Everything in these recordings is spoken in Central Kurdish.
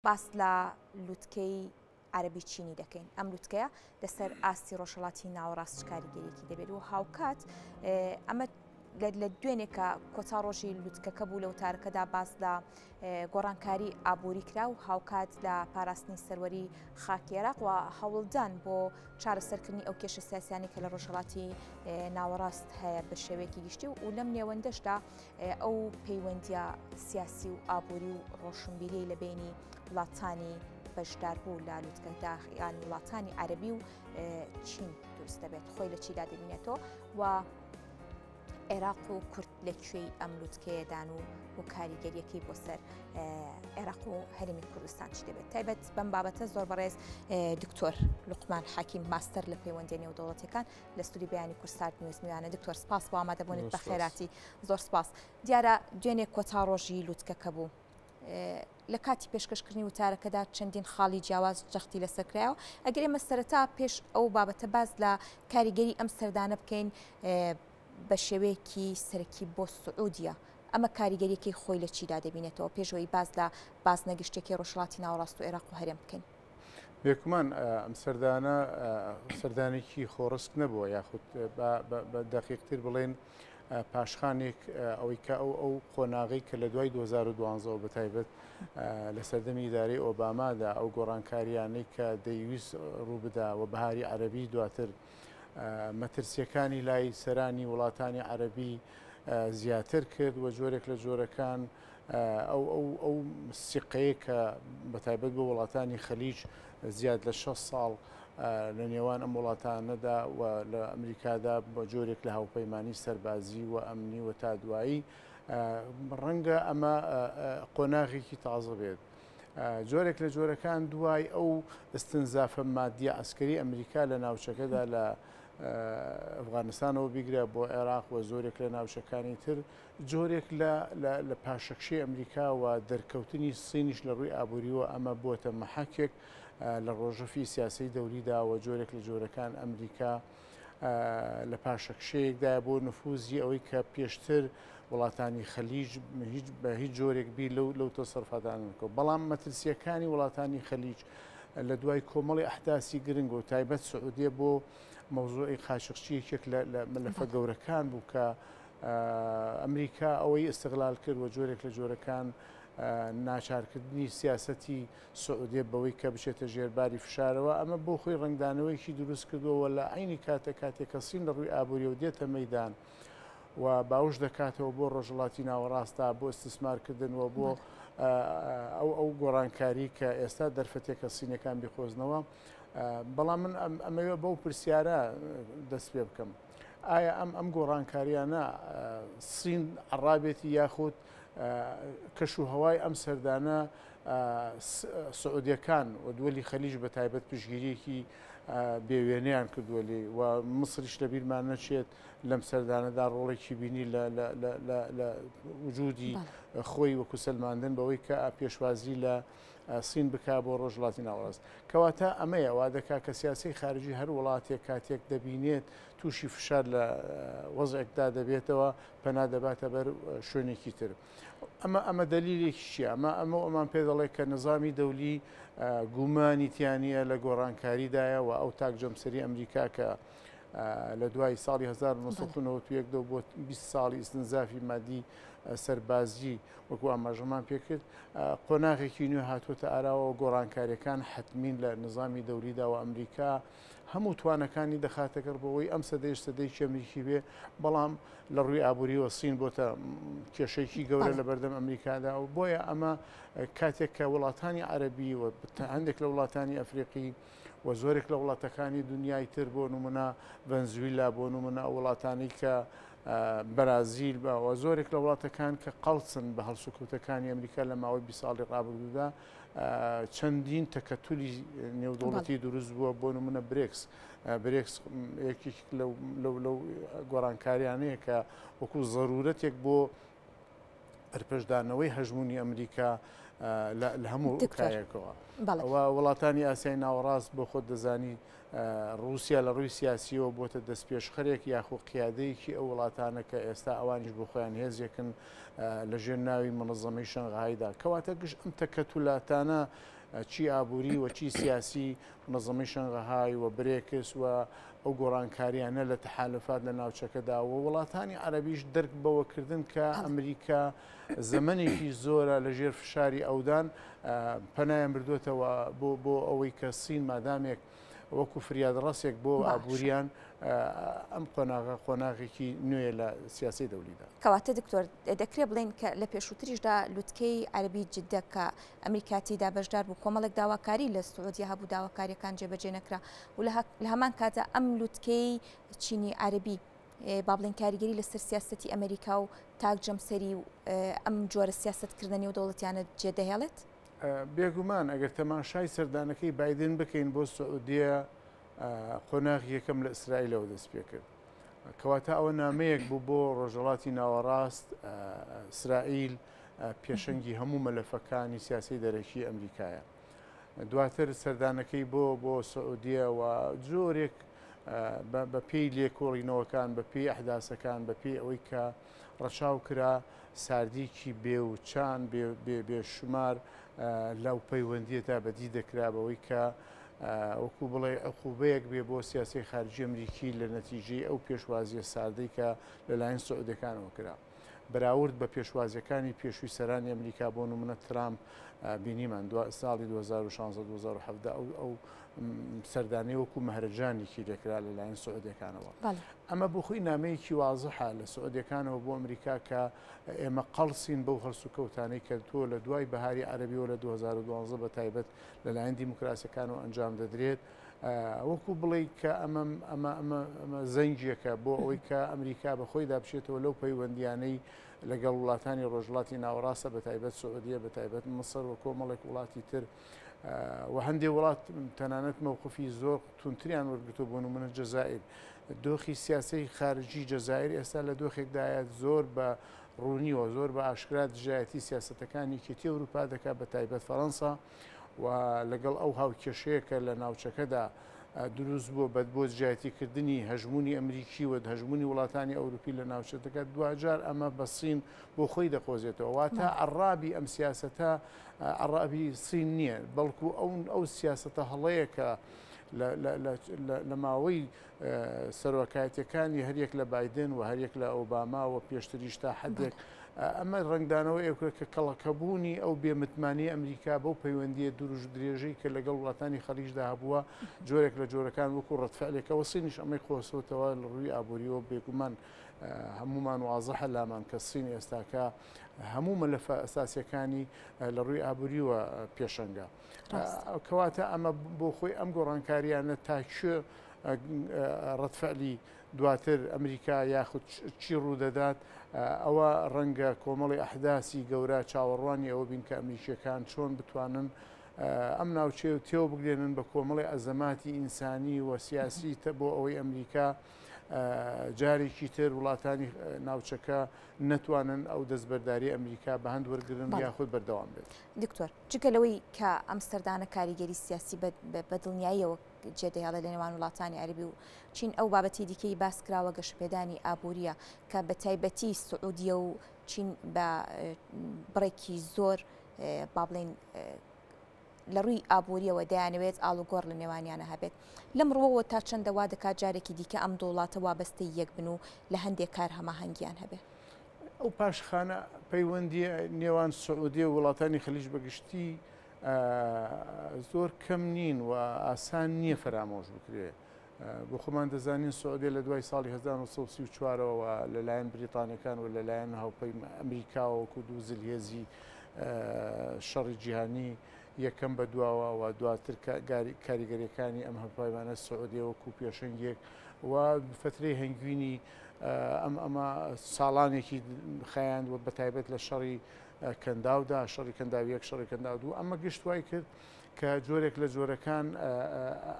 باس لە لوتکەی عەرەبی چینی دەکەین، ئەم لوتکەیە لەسەر ئاستی ڕۆژهەڵاتی ناوەڕاست چ کاریگەریەکی دەبێت و هاوکات ئەمە لە دوێنێ کە کۆتا ڕۆژی لوتکەکە بوو لە وتارەکەدا باس لە گۆڕانکاری ئابووری کرا و هاوکات لە پاراستنی سەروەری خاکی عێراق و هەوڵدان بۆ چارەسەرکردنی ئەو کێشە سیاسیانی کە لە ڕۆژهەڵاتی ناوەڕاست هەیە بە شێوەیەکی گشتی و لەم نێوەندەشدا ئەو پەیوەندیە سیاسی و ئابووری و ڕۆشنبیریەی لە بینی وڵاتانی بەشداربوو لە لوتکەدا یان وڵاتانی عەربی و چین دروست دەبێت خۆی لە چیدا دەبینێتەوە و عێراق و کورد لە کوێی ئەم لوتکەیەدان و و کاریگەریەکەی بۆ سەر عێراق و هەرێمی کوردستان چی دەبێت تایبەت بەم بابەتە زۆر بەڕێز دکتۆر لوقمان حەکیم ماستەر لە پەیوەندی نێودەوڵەتەکان لە ستودیۆی بەیانی کوردستات نیوز میوانە. دکتۆر سپاس بۆ ئامادەبوونت بەخێراتی. زۆر سپاس. دیارە دوێنێ کۆتا ڕۆژی لوتکەکە بوو. لە کاتی پێشکەشکردنی وتارەکەدا چەندین خاڵی جیاواز جەختی لەسەر کرایەوە. ئەگەر ئێمە سەرەتا پێش ئەو بابەتە باس لە کاریگەری ئەم سەردانە بکەین بە شێوەیەکی سەرەکی بۆ سعودیە، ئەمە کاریگەریەکەی خۆی لە چیدا دەبینێتەوە پێش ئەوەی باس لە بازنە گشتیەکەی ڕۆژهەڵاتی ناوەڕاست و عێراق و هەرێم بکەین؟ بێگومان ئەم سەردانە سەردانێکی خۆڕسک نەبووە یاخود بە دەقیقتر بڵێن پاشخانێک ئەوەی کە ئەو ئەو قۆناغی کە لە دوای 2012ەوە بە تایبەت لە سەردەمی ئیدارەی ئۆبامادا ئەو گۆڕانکاریانەی کە دەیویست ڕووبدا و بەهاری عەرەبی دواتر مەترسیەکانی لای سەرانی وڵاتانی عەرەبی زیاتر کرد و جۆرێک لە جۆرەکان ئەو ئەو ئەو سیقەیە کە بەتایبەت بۆ وڵاتانی خەلیج زیاد لە 6 ساڵ لە نێوان ئەم وڵاتانەدا و لە ئەمریکادا بە جۆرێک لە هاوپەیمانی سەربازی و ئەمنی و تا دوایی ڕەنگە ئەمە قۆناغێکی تازە بێت. جۆرێک لە جۆرەکان دوای ئەو استنزافە مادیە عسکەری ئەمریکا لە ناوچەکەدا لە ئەفغانستانەوە بیگرە بۆ عێراق و زۆرێک لە ناوچەکانی تر جۆرێک لە لە پاشەکشەی ئەمریکا و دەرکەوتنی سینیش لە ڕووی ئابووریوە ئەمە بووەتە مەحەکێک لە ڕۆژەفی سیاسەی دەولیدا و جۆرێک لە جۆرەکان ئەمریکا لە پاشەکشەیەکدایە بۆ نفوزی ئەوەی کە پێشتر وڵاتانی خەلیج هیچ بە هیچ جۆرێک بیر لەو لەو تەسەرفاتانە نەکەوە بەڵام مەترسیەکانی وڵاتانی خەلیج لە دوای کۆمەڵی ئەحداسی گرنگ و تایبەت سعودیە بۆ مەوزوعی قاچخچی یەکێک لە مەلەفە گەورەکان بوو کە ئەمریکا ئەوەی ئیستغلال کرد و جۆرێک لە جۆرەکان ناچارکردنی سیاسەتی سعودیە بەوەی کە بچێتە ژێرباری فشارەوە، ئەمە بۆ خۆی ڕەنگدانەوەیەکی دروست کردووە و لە عەینی کاتە کاتێک کە سین لە ڕووی ئابووریەوە دێتە مەیدان و باوش دەکاتەوە بۆ ڕۆژهەڵاتی ناوەڕاستا بۆ ئیستیسمارکردن و بۆ ئەو ئەو گۆڕانکاری کە ئێستا دەرفەتێکە سینەکان بیقۆزنەوە بەڵام من ئەمەوێ بەو پرسیارە دەست پێ بکەم. ئایا ئەم ئەم گۆڕانکاریانە سین عەڕابێتی یاخود کەش و هەوای ئەم سەردانە سعودیەکان و دووەلی خەلیج بە تایبەت پشتگیریەکی بێوێنەیان کردووە لێی و مسریش لە بیرمان نەچێت لەم سەردانەدا ڕۆڵێکی بینی لە وجودی خۆی وەکو سەلماندن بەوەی کە پێشوازی لە سین بکا بۆ ڕۆژهەڵاتی ناوەڕاست. کەواتە ئەمەیە وا دەکا کە سیاسەی خارجی هەر وڵاتێک کاتێک دەبینێت تووشی فشار لە وەزعێکدا دەبێتەوە پەنا دەباتە بەر شوێنێکی تر. ئەمە ئەمە دەلیلێکی چییە؟ ئەمە ئەمە ئەمان پێ دەڵێ کە نظامی دەولی گومانی تیا نییە لە گۆڕانکاریدایە و ئەو تاک جەمسەری ئەمریکا کە لە دوای ساڵی 1991 دەو بۆ 20 ساڵی ئیستنزافی مادی سەربازی وەکو ئاماژەمان پێکرد قۆناغێکی نوێ هاتووەتە ئاراوە و گۆڕانکاریەکان حەتمین لە نظامی دەولیدا و ئەمریکا هەموو توانەکانی دەخاتەگەڕ بۆ ئەوەی ئەم سەدەیش سەدەیەکی ئەمریکی بێ، بەڵام لە ڕووی ئابووریەوە سین بۆتە کێشەیەکی گەورە لە بەردەم ئەمریکادا و بۆیە ئەمە کاتێک کە وڵاتانی عەرەبی و هەندێک لە وڵاتانی ئەفریقی و زۆرێک لە وڵاتەکانی دنیای تر بۆ نمونە ڤەنزویلا بۆ نمونە ئەو وڵاتانی کە بەرازیل بە و زۆرێک لە وڵاتەکان کە قەڵسن بە هەڵسوکەوتەکانی ئەمریکا لە ماوەی 20 ساڵی ڕابردوودا چەندین تەکەتولی نێودەوڵەتی دروست بووە بۆ نمونە برێکس برێکس یەکێک لەو لەو گۆڕانکاریانەیە کە وەکو زەرورەتێک بۆ بەرپەرچدانەوەی هەژموونی ئەمریکا لە هەموو کایەکەوە. و وڵاتانی ئاسیای ناوەڕاست بۆ خۆت دەزانی ڕووسیا لە ڕووی سیاسیەوە بۆتە دەستپێشخەرێک یاخۆ قیادەیەکی ئەو وڵاتانە کە ئێستا ئەوانیش بۆ خۆیان هێزێکن لە ژێر ناوی منەزەمەی شەنغهایدا. کەواتە گشت ئەم تەکەتولاتانە چی ئابووری و چی سیاسی منەزەمەی شەنغهای و برێکس و ئەو گۆڕانکاریانە لە تەحالفات لە ناوچەکەدا و وڵاتانی عەرەبیش دەرک بەوە کردن کە ئەمریکا زەمەنێکی زۆرە لە ژێر فشاری ئەودان پەنایان بردوێتەوە بۆ ئەوەی کە سین مادامێک وەکو فریادڕەسێک بۆ ئابووریان ئەم قۆناغە قۆناغێکی نوێ لە سیاسی دەولیدا. کەواتە دکتۆر دەکرێ بڵێین کە لە پێشووتریشدا لوتکەی عەرەبی جدە کە ئەمریکا تێیدا بەشدار بوو کۆمەڵێک داواکاری لە سعودیە هەبوو داواکاریەکان جێبەجێ نەکرا و لە هەمان کاتدا ئەم لوتکەی چینی عەرەبی با بڵێن کاریگەری لەسەر سیاسەتی ئەمریکا و تاک جەمسەری و ئەم جۆرە سیاسەتکردنە نێودەوڵەتیانە جێدەهێڵێت؟ بێگومان ئەگەر تەماشای سەردانەکەی بایدن بکەین بۆ سعودیە قۆناغی یەکەم لە ئیسرائیلەوە دەست پێکرد. کەواتە ئەوە نامەیەک بوو بۆ ڕۆژهەڵاتی ناوەڕاست، ئیسرائیل پێشەنگی هەموو مەلەفەکانی سیاسی دەرەکی ئەمریکایە. دواتر سەردانەکەی بۆ بۆ سعودیە و جۆرێک بە پێی لێکۆڵینەوەکان، بە پێی ئەحداسەکان، بە پێی ئەوەی کە ڕەچاو کرا، ساردیکی بێ وچان، بێ شومار لەو پەیوەندییەدا بەدی دەکرا بەوەی کە وەکو بڵێ عقوبەیەک بێ بۆ سیاسی خارجی ئەمریکی لە نەتیجەی ئەو پێشوازیە ساردەی کە لەلایەن سعودەکانەوە کرا. بەراورد بە پێشوازیەکانی پێشووی سەرانی ئەمریکا بۆ نمونە ترامپ بینیمان دو ساڵی 2016 2017 ئەو سەردانەی وەکو مەهرەجانێکی لێکرا لەلایەن سعودیەکانەوە. ئەمە بۆ خۆی نامەیەکی وازحە لە سعودیەکانەوە بۆ ئەمریکا کە ئێمە قەڵسین بەو هەڵسوکەوتانەی کە تۆ لە دوای بەهاری عەرەبیەوە لە 2012 بە تایبەت لەلایەن دیموکراسیەکانەوە ئەنجام دەدرێت. وەکو بڵێ کە ئەمە ئەمە ئەمە ئەمە زەنگێکە بۆ ئەوەی کە ئەمریکا بە خۆیدا بچێتەوە لەو پەیوەندیانەی لەگەڵ وڵاتانی ڕۆژهەڵاتی ناوەڕاستە بە تایبەت سعودیە بە تایبەت میسر و کۆمەڵێک وڵاتی تر و هەندێک وڵات تەنانەت مەوقفی زۆر توندتریان وەرگرتووە بۆ نمونە جەزائیر دۆخی سیاسی خارجی جەزائیر ئێستا لە دۆخێکدایە زۆر بە ڕوونیەوە زۆر بە ئاشکرا دژایەتی سیاسەتەکانی یەکێتی ئەوروپا دەکات بە تایبەت فەرەنسا و لەگەڵ ئەو هاوکێشەیە کە لە ناوچەکەدا دروست بووە بە بۆ دژایەتیکردنی هەژموونی ئەمریکی و هەژموونی وڵاتانی ئەوروپی لە ناوچەکە دواجار ئەمە بە سین بۆ خۆی دەقۆزێتەوە واتە عەڕابی ئەم سیاسەتە عەڕابی سین نییە بەڵکو ئەو ئەو سیاسەتە هەڵەیە کە لە ماوەی سەرۆکایەتیەکانی هەریەک لە بایدن و هەریەک لە ئۆباما و پێشتریش تا حدێک ئەمە ڕەنگدانەوە ئێکە کە کەڵەکەبوونی ئەو بێمتمانی ئەمریکا بەو پەیوەندیە دوور درێژەی کە لەگەڵ وڵاتانی خەلیجدا هەبووە جۆرێک لە جۆرەکان وەکو ڕەتفعلێکەوە سینیش ئەمەی قۆستۆتەوە لە ڕووی ئابووریەوە بێگومان هەمومان وازحە لامان کە سین ئێستاکە هەموو مەلەفە ئەساسیەکانی لە ڕووی ئابووریوە پێشەنگە. کەواتە ئەمە بۆ خۆی ئەم گۆڕانکاریانە تا کوێ ڕەتفعلی دواتر ئەمریکا یاخود چی ڕوودەدات ئەوە ڕەنگە کۆمەڵی ئەحداسی گەورە چاوەڕوانی ئەوە بین کە ئەمریکیەکان چۆن بتوانن ئەم ناوچەیە و تێوە بگرێنن بە کۆمەڵی ئەزەماتی ئینسانی و سیاسی بۆ ئەوەی ئەمریکا جارێکی تر وڵاتانی ناوچەکە نەتوانن ئەو دەستبەرداری ئەمریکا بە هەند وەرگرن یاخود بەردەوام بێت. دکتۆر جگە لەوەی کە ئەم سەردانە کاریگەری سیاسی بە دڵنیاییەوە جێدەهێڵێت لە نێوان وڵاتانی عەرەبی و چین، ئەو بابەتی دیکەی باس کراوە گەشەپێدانی ئابوورییە کە بە تایبەتی سعودیە و چین بە بڕێکی زۆر با بڵێین لە ڕووی ئابووریەوە دەیانەوێت ئاڵوگۆڕ لە نێوانیانە هەبێت. لەم ڕووەوە تا چەندە وا دەکات جارێکی دیکە ئەم دوو وڵاتە وابەستەی یەک بن و لە هەندێک کار هەماهەنگیان هەبێ؟ ئەو پاشخانە پەیوەندییە نێوان سعودیە و وڵاتانی خلیج بە گشتی زۆر کەم نین و ئاسان نییە فەرامۆش بکرێ. بۆ خۆمان دەزانین سعودیە لە دوای ساڵی 1934 ەوە لەلایەن بریتانیەکان و لەلایەن هاوپەیمان ئەمریکاوە وەکو دوو زلهێزی شەڕی جیهانی یەکەم بە دواوە و دواتر کاریگەریەکانی ئەم هەپایمانە سعودیە وەکو پێشەنگێک و فترەی هەنگوینی ئەم ئەمە ساڵانێکی خایاند و بەتایبەت لە شەڕی کەنداودا شەڕی کەنداوی یەک شەڕی کەنداو دوو ئەمە گشت وای کرد کە جۆرێک لە جۆرەکان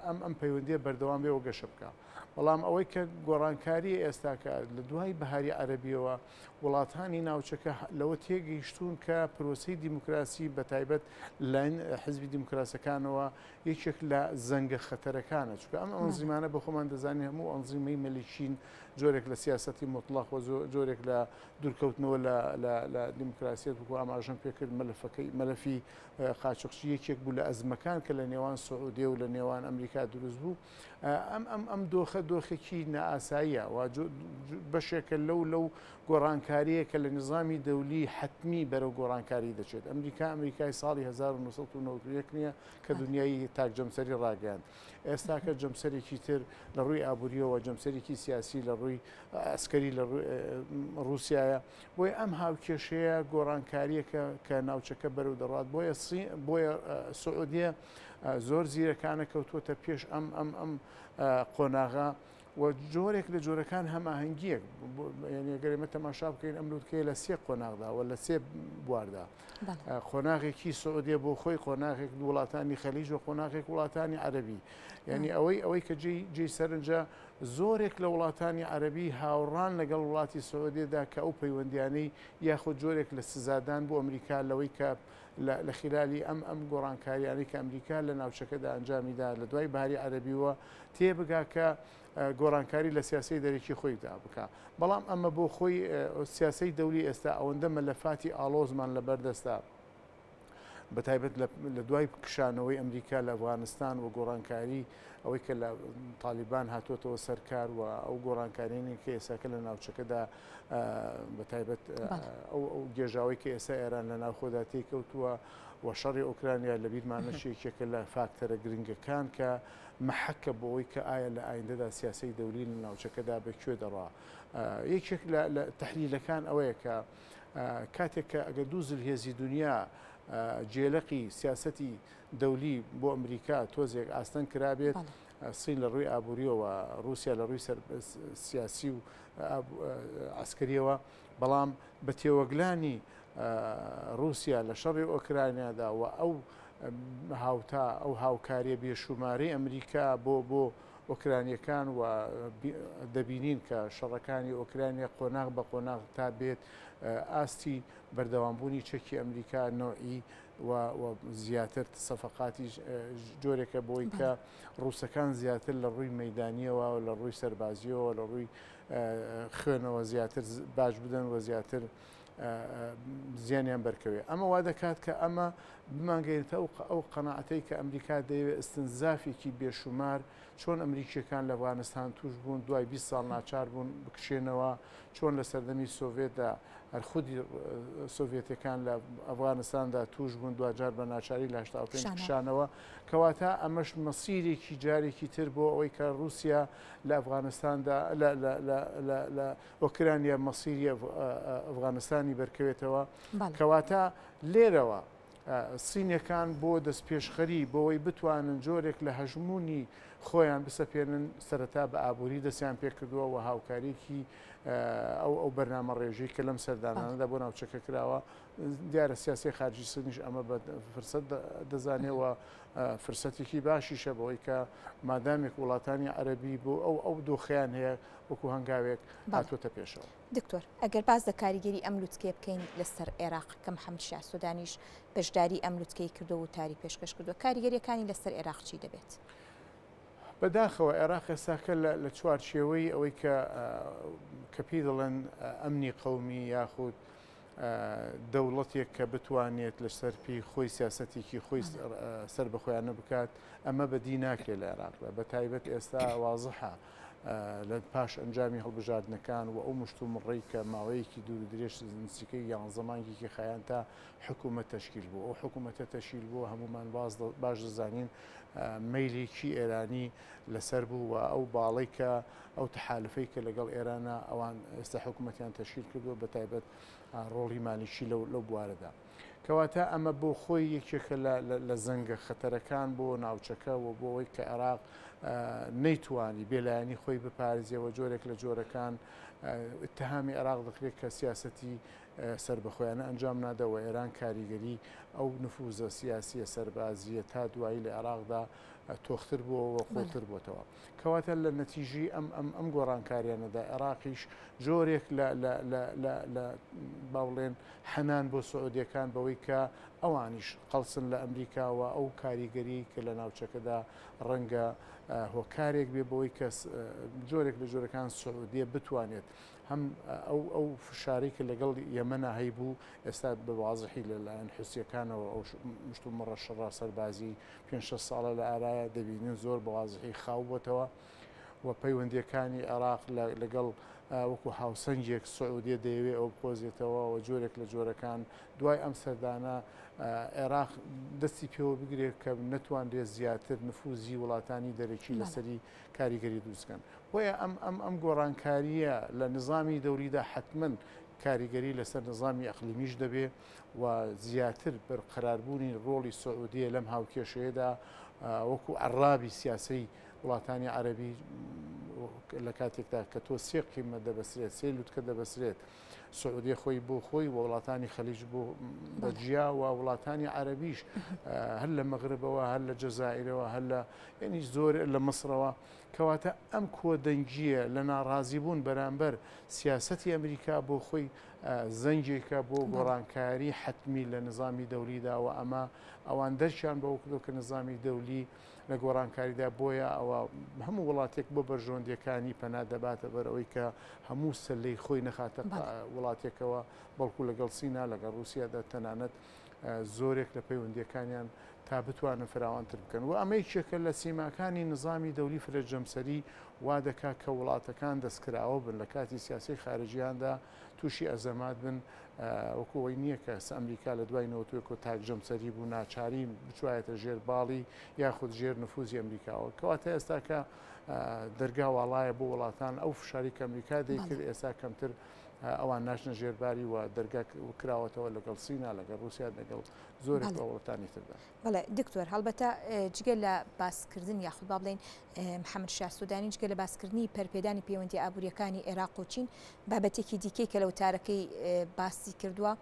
ئەم ئەم پەیوەندیە بەردەوام بێ و گەشە بکە. بەڵام ئەوەی کە گۆڕانکاری ئێستاکە لە دوای بەهاری عەرەبیەوە وڵاتانی ناوچەکە لەوە تێگەیشتوون کە پرۆسەی دیموکراسی بە تایبەت لایەن حزبی دیموکراسەکانەوە یەکێک لە زەنگە خەتەرەکانە، چونکە ئەم ئەنزیمانە بە خۆمان دەزانین هەموو ئەنزیمەی مەلیکین جۆرێک لە سیاسەتی موتڵەق و جۆرێک لە دوورکەوتنەوە لە دیموکراسیەت وەکو ئاماژەم پێکرد مەلەفەکەی مەلەفی قاچخچی یەکێک بوو لە ئەزمەکان کە لە نێوان سعودیە و لە نێوان ئەمریکا دروست بوو. ئەم ئەم ئەم دۆخە دۆخێکی نائاساییە و بەشێکە لەو لەو گۆڕانکارییە کە لە نیزامی دەولی حەتمی بەرەو گۆڕانکاری دەچێت. ئەمریکا ئەمریکای ساڵی 1991 نییە کە دنیای تاک جەمسەری ڕاگەیاند. ئێستاکە جەمسەرێکی تر لە ڕووی ئابوورییەوە، جەمسەرێکی سیاسی لە ڕووی ئەسکەری لە ڕووسیایە. بۆیە ئەم هاوکێشەیە گۆڕانکارییەکە کە ناوچەکە بەرەو دەڕوات. بۆیە بۆیە سعودیە زۆر زیرەکانە کەوتووەتە پێش ئەم ئەم ئەم قۆناغە و جۆرێک لە جۆرەکان هەماهەنگیەک یعنی گەر ئێمە تەماشا بکەین ئەم لوتکەیە لە سێ قۆناغدا و لە سێ بواردا قۆناغێکی سعودیە بۆ خۆی قۆناغێک وڵاتانی خەلیج و قۆناغێک وڵاتانی عەربی یعنی ئەوەی ئەوەی کە جێی جێی سەرنجە زۆرێک لە وڵاتانی عەربی هاوڕان لەگەڵ وڵاتی سعودیەدا کە ئەو پەیوەندیانەی یاخود جۆرێک لە سزادان بۆ ئەمریکا لەوەی کە لە خیلالی ئەم ئەم گۆڕانکاریانەی کە ئەمریکا لە ناوچەکەدا ئەنجامی دا لە دوای بەهاری عەرەبیوە تێبگا کە گۆڕانکاری لە سیاسەی دەرەکی خۆیدا بکا. بەڵام ئەمە بۆ خۆی سیاسەی دەولی ئێستا ئەوەندە مەلەفاتی ئاڵۆزمان لە بەردەستە بە تایبەت لە دوای کشانەوەی ئەمریکا لە ئەفغانستان و گۆڕانکاری ئەوەی کە لە تالیبان هاتووەتەوە سەر کار و ئەو گۆڕانکاریانەی کە ئێستاکە لە ناوچەکەدا بە تایبەت ئەو ئەو گێژاوەی کە ئێستا ئێران لە ناوخۆدا تێکەوتووە و شەڕی ئۆکرانیا لە بیرمان نەچێ یەکێکە لە فاکتەرە گرنگەکان کە مەحەکە بۆ ئەوەی کە ئایا لە ئایندەدا سیاسەی دەولی لە ناوچەکەدا بە کوێ دەڕوا. یەکێک لە تەحلیلەکان ئەوەیە کە کاتێک کە ئەگەر دوو زلهێزی دنیا جێلەقی سیاسەتی دەولی بۆ ئەمریکا تۆزێک ئاستەنگ کرابێت، سین لە ڕووی ئابوورییەوە، ڕووسیا لە ڕووی سیاسی و عەسکەرییەوە، بەڵام بە تێوەگلانی ڕووسیا لە شەڕی ئۆکرانیادا و ئەو هاوتا ئەو هاوکارییە بێشومارەی ئەمریکا بۆ بۆ ئۆکرانییەکان و دەبینین کە شەڕەکانی ئۆکرانیا قۆناغ بە قۆناغ تا بێت ئاستی بەردەوامبوونی چەکی ئەمریکا نەوعی و و زیاتر سەفەقاتی جۆرێکە بۆی کە ڕووسەکان زیاتر لە ڕووی مەدانیەوە و لە ڕووی سەربازیەوە لە ڕووی خوێنەوە زیاتر باش بدەن و زیاتر زیانیان بەرکەوێت ئەمە وا دەکات کە ئەمە بمانگەێنێتە ئەو قەناعەتەی کە ئەمریکا دەیەوێت ئستنزافێکی بێشومار چۆن ئەمریکیەکان لە ئەفغانستان توش بوون دوای 20 ساڵ ناچار بوون بکشێنەوە چۆن لە سەردەمی سۆڤێتدا هەر خودی سۆڤێتەکان لە ئەفغانستاندا توش بوون دواجار بە ناچاری لە 85 کشانەوە کەواتە ئەمەش مەسیرێکی جارێکی تر بۆ ئەوەی کە رووسیا لە ئەفغانستاندا لە ئۆکرانیا مەسیری ئەفغانستانی بەرکەوێتەوە کەواتە لێرەوە سینەکان بۆ دەستپێشخەری بۆەوەی بتوانن جۆرێک لە هەژمونی خۆیان بسەپێنن سەرەتا بە ئابووری دەستیان پێکردووە و هاوکاریکی ئەو ئەو بەرنامە ڕێژەی کە لەم سەردانانەدا بۆ ناوچەکە کراوە دیارە سیاسی خارجی سنیش ئەمە بە فرسەت دەزانێەوە فرسەتێکی باشیشە بەوەی کە مادامێک وڵاتانی عەربی بۆ ئەو ئەو دۆخیان هەیە وەکو هەنگاوێک هاتووەتە پێشەوە. دکتۆر، ئەگەر باس لە کاریگەری ئەم لوتکەیە بکەین لەسەر عێراق کە محەمەد شیاع سودانیش بەشداری ئەم لوتکەی کردووە و وتاری پێشکەش کردووە، کاریگەرییەکانی لەسەر عێراق چی دەبێت؟ بەداخەوە عێراق ئێستاکە لە چوارچێوەی ئەوەی کە کە پێی دەڵێن ئەمنی قەومی یاخود دەوڵەتێک کە بتوانێت لەسەر پێی خۆی سیاسەتێکی خۆی سەر بەخۆیانە بکات ئەمە بەدی ناکرێت لە عێراقدا بە تایبەت ئێستا وازحە لە پاش ئەنجامی هەڵبژاردنەکان و ئەو مشتومڕەی کە ماوەیەکی دوور و درێژ نزیکەی یانزە مانگێکی خایاند تا حکوومەت تەشکیل بوو ئەو حکوومەتە تەشیل بوو هەمومان باش دەزانین مەیلێکی ئێرانی لەسەر بوو و ئەو باڵەی کە ئەو تەحالفەی کە لەگەڵ ئێرانە ئەوان ئێستا حکوومەتیان تەشکیل کردووە بە تایبەت ڕۆڵی مالیکی لەو لەو بوارەدا. کەواتە ئەمە بۆ خۆی یەکێکە لە زەنگە خەتەرەکان بۆ ناوچەکە و بۆ ئەوەی کە عێراق نەیتوانی بێلایەنی خۆی بپارێزێ و جۆرێک لە جۆرەکان اتهامی عێراق دەکرێت کە سیاسەتی سەربەخۆیانە ئەنجام نادا و ئێران کاریگەری ئەو نفوزە سیاسیە سەربازیە تا دوایی لە عێراقدا تۆختر بووەوە و قوڵتر بۆتەوە. کەواتە لە نەتیژەی ئەم ئەم ئەم گۆڕانکاریانەدا عێراقیش جۆرێک لە لە لە لە لە با بڵێن حەنان بۆ سعودیەکان بەوەی کە ئەوانیش قەڵسن لە ئەمریکا و ئەو کاریگەریی کە لە ناوچەکەدا ڕەنگە هۆکارێک بێ بەوەی کە جۆرێک لە جۆرەکان سعودیە بتوانێت هەم ئەو ئەو فشارەی کە لەگەڵ یەمەنا هەیبوو ئێستا بە وازحی لەلایەن حوسیەکانەوە ئەو مشتومڕە شەڕە سەربازی پێنج شەش ساڵە لە ئارایە دەبینین زۆر بە وازحی خاو بۆتەوە و پەیوەندیەکانی عێراق لەگەڵ وەکو هاوسەنگێک سعودیە دەیەوێ ئەو بقۆزێتەوە و جۆرێک لە جۆرەکان دوای ئەم سەردانە عێراق دەستی پێوە بگرێت کە نەتوانرێت زیاتر نفوزی وڵاتانی دەرەکی لەسەری کاریگەری دروستکەن بۆیە ئەم ئەم ئەم گۆڕانکارییە لە نظامی دەوریدا حتمما کاریگەری لەسەر نظامی ئەقلیمیش دەبێ و زیاتر بەرقەراربوونی ڕۆڵی سعودیە لەم هاوکێشەیەدا وەکو عەرابی سیاسەی وڵاتانی عەرەبی لە کاتێکدا کە تۆ سێ قیمە دەبەسرێت سێ لوتکە دەبەسرێت سعودیە خۆی بۆ خۆی و وڵاتانی خەلیج بۆ بەجیا و وڵاتانی عەرەبیش هەر لە مەغربەوە هەر لە جەزائیرەوە هەر لە یعنی زۆر لە مصرەوە کەواتە ئەم کۆدەنگییە لە ناڕازیبوون بەرامبەر سیاسەتی ئەمریکا بۆ خۆی زەنگێکە بۆ گۆڕانکاری حەتمی لە نزامی دەولیدا و ئەمە ئەوان دەرکیان بەوە کردووە کە نزامی دەولی لە گۆڕانکاریدا بۆیە ئەوە هەموو وڵاتێک بۆ بەرژەوەندیەکانی پەنا دەباتە بەر ئەوەی کە هەموو سەلەی خۆی نەخاتە وڵاتێکەوە بەڵکو لەگەڵ سینا لەگەڵ رووسیادا تەنانەت زۆرێک لە پەیوەندیەکانیان تا بتوانن فراوانتر بکەن و ئەمە یەکێکە لە سیماکانی نظامی دەولی فرە جەمسەری وا دەکا کە وڵاتەکان دەستکراوە بن لە کاتی سیاسی خارجیاندا تووشی ئەزەمات بن وەکو ئەوەی نییە کە ئەمریکا لە دوای نەوەتوێکۆ تاک جەمسەری بوو ناچاری بچوایەتە ژێر باڵی یاخود ژێر نفوزی ئەمریکاوە کەواتە ئێستا کە دەرگا واڵایە بۆ وڵاتان ئەو فشاری کە ئەمریکا دەیکرد ئێستا کەمتر ئەوان ناچنە ژێرباری و دەرگا کراوەتەوە لەگەڵ سینا لەگەڵ رووسیا لەگەڵ زۆرێک لە وڵاتانی تردا. بەڵێ دکتۆر هەڵبەتە جگە لە باسکردن یاخود با بڵێین محەممەد شیاع سوودانی جگە لە باسکردنی پەرپێدانی پەیوەندی ئابووریەکانی عێراق و چین بابەتێکی دیکەی کە لە وتارەکەی باسی کردووە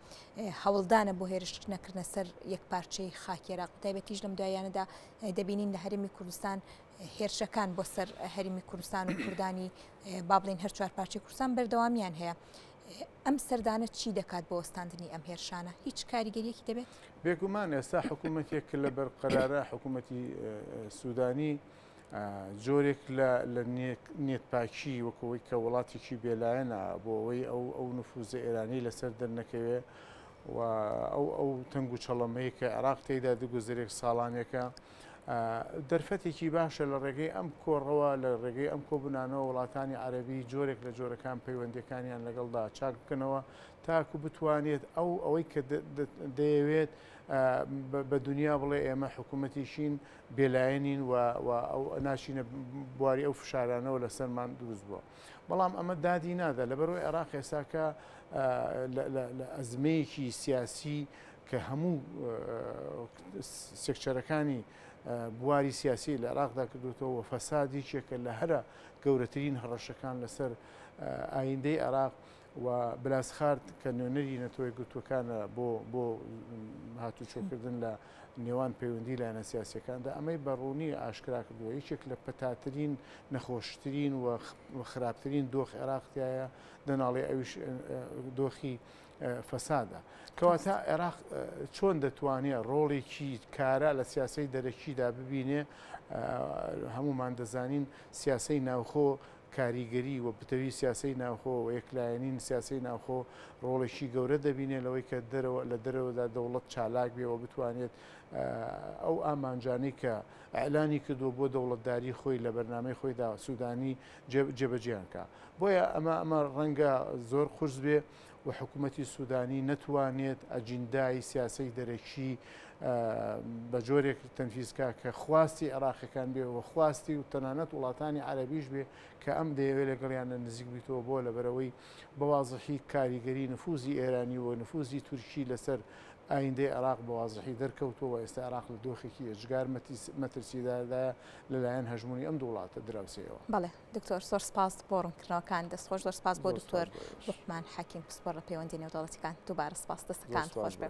هەوڵدانە بۆ هێرش نەکردنە سەر یەک پارچەی خاکی عێراق تایبەتیش لەم دوایانەدا دەبینین لە هەرێمی کوردستان هێرشەکان بۆ سەر هەرێمی کوردستان و کوردانی با بڵێین هەر چوار پارچەی کوردستان بەردەوامیان هەیە. ئەم سەردانە چی دەکات بۆ وەستاندنی ئەم هێرشانە؟ هیچ کاریگەریەکی دەبێت؟ بێگومان ئێستا حکوومەتێک کە لە بەرقەرارە حکوومەتی سوودانی جۆرێک لە نێتپاکی وەکەوەی کە وڵاتێکی بێلایەنە بۆ ئەوەی ئەو ئەو نفوزە ئێرانی لەسەر دەرنەکەوێ و ئەو ئەو تەنگ و چەڵەمەی کە عێراق تێیدا دەگوزەرێک ساڵانێکە دەرفەتێکی باشە لە ڕێگەی ئەم کۆڕەوە، لە ڕێگەی ئەم کۆبوونانەوە وڵاتانی عەرەبی جۆرێک لە جۆرەکان پەیوەندییەکانیان لەگەڵدا چاک بکەنەوە تاکو بتوانێت ئەو ئەوەی کە دەیەوێت بە دنیا بڵێ ئێمە حکوومەتێکین بێلایەنین و ئەو ناچینە بواری ئەو فشارانەوە لەسەرمان دروست بووە. بەڵام ئەمە دادی نادا لەبەرئەوەی عێراق ئێستاکە لە ئەزمەیەکی سیاسی کە هەموو سێکچەرەکانی بواری سیاسی لە عێراقدا کردوتەوە و فەساد یەکێکە لە هەرە گەورەترین هەڕەشەکان لەسەر ئایندەی عێراق و بلاسخارت کە نوێنەری نەتەوە یەکگرتووەکانە بۆ بۆ هاتوچۆکردن لە نێوان پەیوەندی لایەنە سیاسیەکاندا ئەمەی بە ڕوونی ئاشکرا کردووە یەکێک لە پەتاترین نەخۆشترین و خراپترین دۆخ عێراق تایە دەناڵێ ئەویش دۆخی فەسادە. کەواتە عێراق چۆن دەتوانێ ڕۆڵێکی کارا لە سیاسەی دەرەکیدا ببینێ؟ هەمومان دەزانین سیاسەی ناوخۆ کاریگەری و پتەوی سیاسەی ناوخۆ و یەکلایەنین سیاسەی ناوخۆ ڕۆڵێکی گەورە دەبینێ لەوەی کە دەرەوە لە دەرەوەدا دەوڵەت چالاک بێ و بتوانێت ئەو ئامانجانەی کە ئیعلانی کردووە بۆ دەوڵەتداری خۆی لە بەرنامەی خۆیدا سوودانی جێبەجێیان کا. بۆیە ئەمە ئەمە ڕەنگە زۆر قورس بێ و حکوومەتی سوودانی نەتوانێت ئەجیندای سیاسەی دەرەکی بە جۆرێک تەنفیز کا کە خواستی عێراقیەکان بێ و خواستی و تەنانەت وڵاتانی عەرەبیش بێ کە ئەم دەیەوێ لەگەڵیان نزیک بیتەوە بۆ لەبەرئەوەی بە وازحی کاریگەری نفوزی ئێرانی و نفوزی تورکی لەسەر ئایندەی عێراق بە وازحی دەرکەوتووە و ئێستا عێراق لە دۆخێکی ئێجگار مەترسیداردایە لەلایەن هەژموونی ئەم دوو وڵاتە دراوسێیەوە. بەڵێ دکتۆر زۆر سپاس بۆ ڕوونکردنەوەکان دەست خۆش زۆر سپاس بۆ دکتۆر لوقمان حەکیم پسپۆڕ لە پەیوەندی نێودەوڵەتیەکان دووبارە سپاس دەستەکانت خۆش بێ.